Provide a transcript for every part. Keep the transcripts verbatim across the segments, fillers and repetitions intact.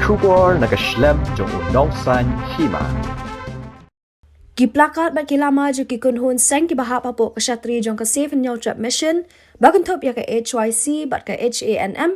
Khubor na ka shlem jong u nongsan hima. Ki plakat bad ki lama jong ki kynhun seng kiba hap hapoh ka shatri jong ka Save Hynñiewtrep Mission, ba kynthup ïa ka H Y C bad ka H A N M,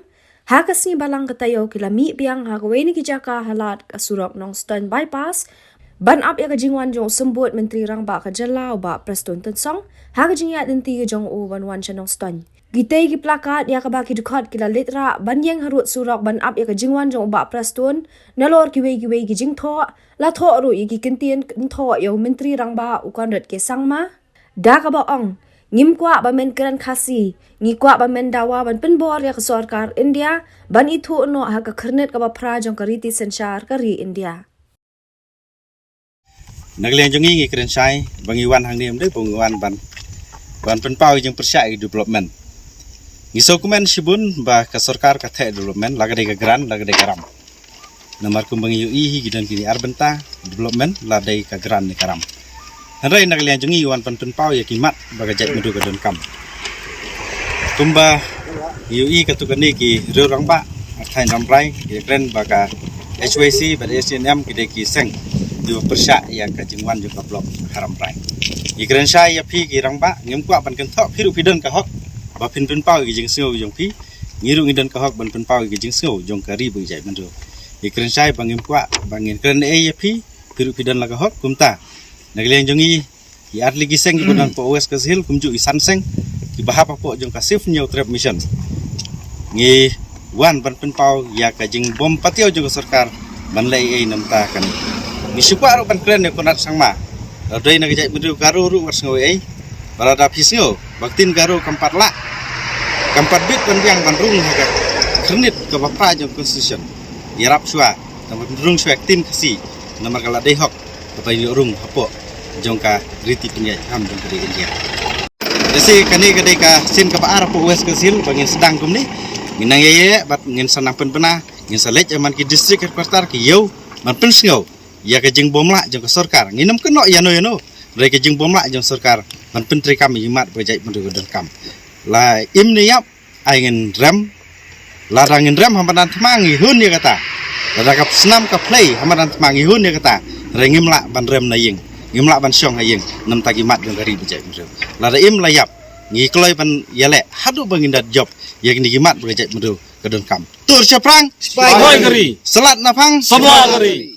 ha ka sngi Balang ka taïew ki la mih biang ha kawei na ki jaka ha lad ka surok Nongstoiñ Bypass, ban ap ïa ka jingwan jong u Symbud Myntri Rangbah ka jylla u Bah Prestone Tynsong, ha ka jingïaid lynti jong u ban wan sha Nongstoiñ. Kitei ki plakat ïa kaba ki dkhot ki la leit rah ban ïeng harud surok ban ap ïa ka jingwan jong u Bah Prestone, nalor kiwei kiwei ki jingthoh, la thoh ruh ïa ki kyntien kynthoh ïa u Myntri Rangbah u Conrad K Sangma, da kaba ong, ngim kwah ba men kren Khasi, ngi kwah ba men dawa ban pynbor ïa ka sorkar India ban ithuh noh ha ka khyrnit kaba phra jong ka riti synshar ka ri India. Na ka liang jong ngi, ngi kren shai ba ngi wan hangne ym dei ba ngi wan ban, ban pynpaw ïa jingpyrshah ïa development. Ngi sngewkmen shibun ba ka sorkar ka theh development, la ka dei ka grant, la ka dei ka ram. Namar kumba ngi ïohi hi, ki don kine ar bynta development, la dei ka grant ne ka ram. Hynrei na ka liang jong ngi, ngi wan ban pynpaw ïa ki mat ba ka jaitbynriew ka donkam. Kumba ngi ïohi, katto katne ki riew rangbah ha thaiñ Rambrai ki kren ba ka H Y C bad H A N M ki dei ki seng kiba pyrshah ïa ka jingwan jong ka block ha Rambrai. Ngi kren shai ïa phi ki rangbah, ngim kwah ban kynthoh, phi ruh phi don ka hok ba phin pynpaw ïa ki jingsngew jong phi. Ngi ruh ngi don ka hok ban pynpaw ïa ki jingsngew jong ka ri bad ka jaitbynriew. Ngi kren shai ba ngim kwah ba ngin kren ei ïa phi, phi ruh phi don la ka hok. Kumta, na ka liang jong ngi, ki ar tylli ki seng kiba don hapoh West Khasi Hills, kumjuh ki san seng kiba hap hapoh jong ka Save Hynñiewtrep Mission, ngi wan ban pynpaw ïa ka jingbym patiaw jong ka sorkar ban leh ei na ka bynta kane. Ngi shu kwah ruh ban kren ïa u Conrad Sangma, lada dei na ka jaitbynriew Garo ruh wat sngew ei, ba lada phi sngew ba ka ktien Garo kam pat lah, kam pat bit ban biang ban rung ha ka khyrnit kaba phra jong ka Constitution, ïarap shuwa, tang ban rung shuwa ka ktien Khasi, namar ka la dei hok kaba ïoh rung hapoh jong ka riti pynïaid kham jong ka ri India. Te shi kane ka dei ka sien kaba ar hapoh West Khasi Hills ba ngin sdang kumne. Ngin nang ïaid bad ngin sa nang pynbna, ngin sa leit ha man ki district headquarter ki ïew ban pynsngew ïa ka jingbymlah jong ka sorkar. Ngin ym kynnoh ïano ïano, hynrei ka jingbymlah jong ka sorkar ban pyntreikam ïa ki mat ba ka jaitbynriew ka donkam. La im ne ïap, ai ngin rem. Lada ngin rem ha madan thma ngi hun ïa kata. Lada ka snam ka phlei ha madan thma ngi hun ïa kata. Hynrei ngim lah ban rem na ïing, ngim lah ban shong ha ïing na ka bynta ki mat jong ka ri bad ka jaitbynriew. Lada im la ïap, ngi kloi ban ïaleh haduh ba ngin da jop ïa kine ki mat ba ka jaitbynriew ka donkam. Tur shaphrang, spah ka ri. Salad naphang, sabha ka ri.